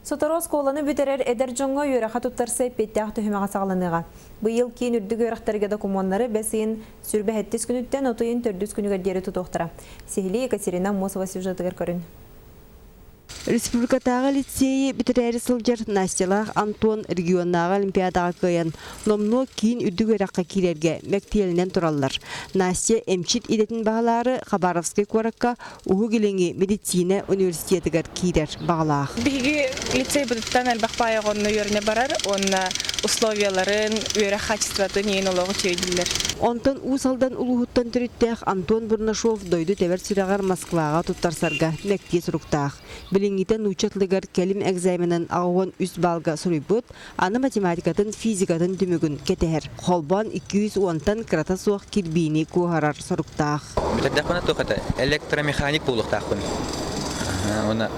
Сотору оскуоланы бүтэрэр эдэр дьоҥҥо үөрэххэ туттарсыы эппиэттээх түһүмэҕэ саҕаланыаҕа. Быйыл киин үрдүк үөрэхтэргэ докумуоннары бэс ыйын 27 күнүттэн от ыйын төрдүс күнүгэр диэри тутуохтара. Сиһилии Екатерина Аммосова сюжетыгар көрүн. Республикатааҕы лицейи бүтэрээри сылдьар Настялаах Антон регионнааҕы олимпиадаҕа кыайан, номнуо киин үрдүк үөрэххэ киирэргэ мэктиэлэнэн тураллар. Настя эмчит идэтин баһылаары Хабаровскай куоракка Уһук Илиҥҥи медицина университетыгар киирэр баҕалаах. Биһиги лицейбытыттан элбэх баай оҕонно үөрэнэ барар уонна условияларын, үөрэх хаачыстыбатын иин олоҕу үчүгэйдиллэр. Онтон Уус Алдан улууһуттан төрүттээх Антон Бурнашов дойду тэбэр сүрэҕэр Москваҕа туттарсарга мэктиэ суруктаах. Билиҥҥитэ нуучча тылыгар кэлим экзаменын 83 баалга суруйбут, аны математикатын, физикатын түмүгүн кэтэһэр. Холбоон 210-тан кырата суох кирбиини куоһарар соруктаах. Бүтэрдэхпинэ туох этэ, электромеханик буолуохтаахпын. Уонна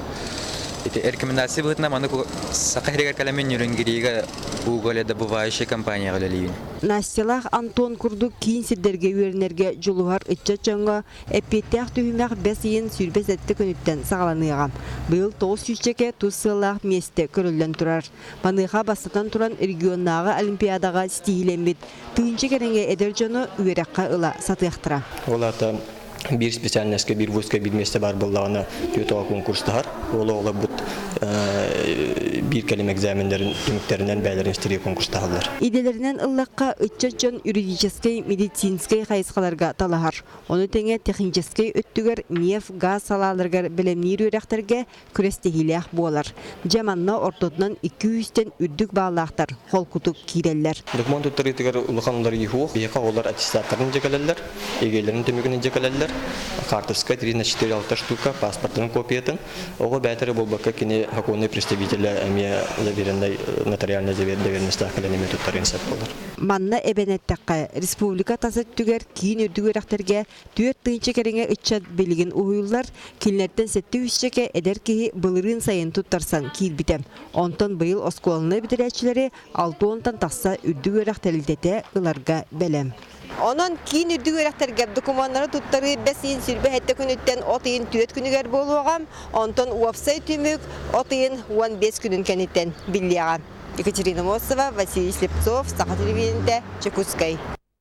ити рекомендация быһыытынан маны Саха сиригэр кэлэммин Нюрнбергигэ уголедобывающая компанияҕа үлэлиибин. Настялаах Антон курдук киин сирдэргэ үөрэнэргэ дьулуһар ыччат дьоҥҥо Эппиэттээх түһүмэх бэс ыйын 27 күнүттэн саҕаланыаҕа. Быйыл тоҕус сүүсчэкэ тус сыаллаах миэстэ көрүллэн турар. Маныаха бастатан туран регионнааҕы олимпиадаҕа ситиһиилэммит тыһыынча кэриҥэ эдэр дьону үөрэххэ ыла сатыахтара. Ол аата биир специальноска, биир вузка биир миэстэ баар буоллаҕына, түөрт оҕо конкурстаһар. Ол оҕолорбут биир кэлим экзаменнарын түмүктэринэн бэйэлэрин истэригэр конкурстаһаллар. Идэлэринэн ыллахха, ыччат дьон юридическай, медицинскэй хайысхаларга талаһар. Ону тэҥэ техническэй өттүгэр неф, газ салааларыгар бэлэмниир үөрэхтэргэ күрэстэһиилээх буолар. Дьэ манна ортотунан икки үстэн үрдүк бааллаахтар холкутук киирэллэр. Докумуон туттарыытыгар улахан уларыйыы суох. Биһиэхэ оҕолор аттестаттарын илдьэ кэлэллэр, ЕГЭ-лэрин түмүгүн илдьэ кэлэллэр. Карточка 3 на 4 алта штука, паспортарын копиятын. Оҕо бэйэтэ эрэ буолбакка кини сокуоннай представителэ эмиэ заверенный нотариальный доверенностаах кэлэн эмиэ туттарыан сөп буолар. Манна эбэн эттэххэ, республика тас өттүгэр киин үрдүк үөрэхтэргэ 4 тыһыынча кэриҥэ ыччат билигин уһуйуллар, кинилэртэн сэттэ үсчэкэ эдэр киһи былырыын сайын туттарсан киирбитэ. Онтон быйыл оскуоланы бүтэрээччилэри 60-тан тахса үрдүк үөрэх тэрилтэтэ ыларга бэлэм. Онон киин үрдүк үөрэхтэргэ докумуоннары туттарыы бэс ыйын 27 күнүттэн от ыйын 4 күнүгэр буолуоҕа, онтон уопсай түмүк от ыйын 15 күнүн кэнниттэн биллиэҕэ. Екатерина Мосова, Василий Слепцов, Саха телевидениетэ, Чекутскай.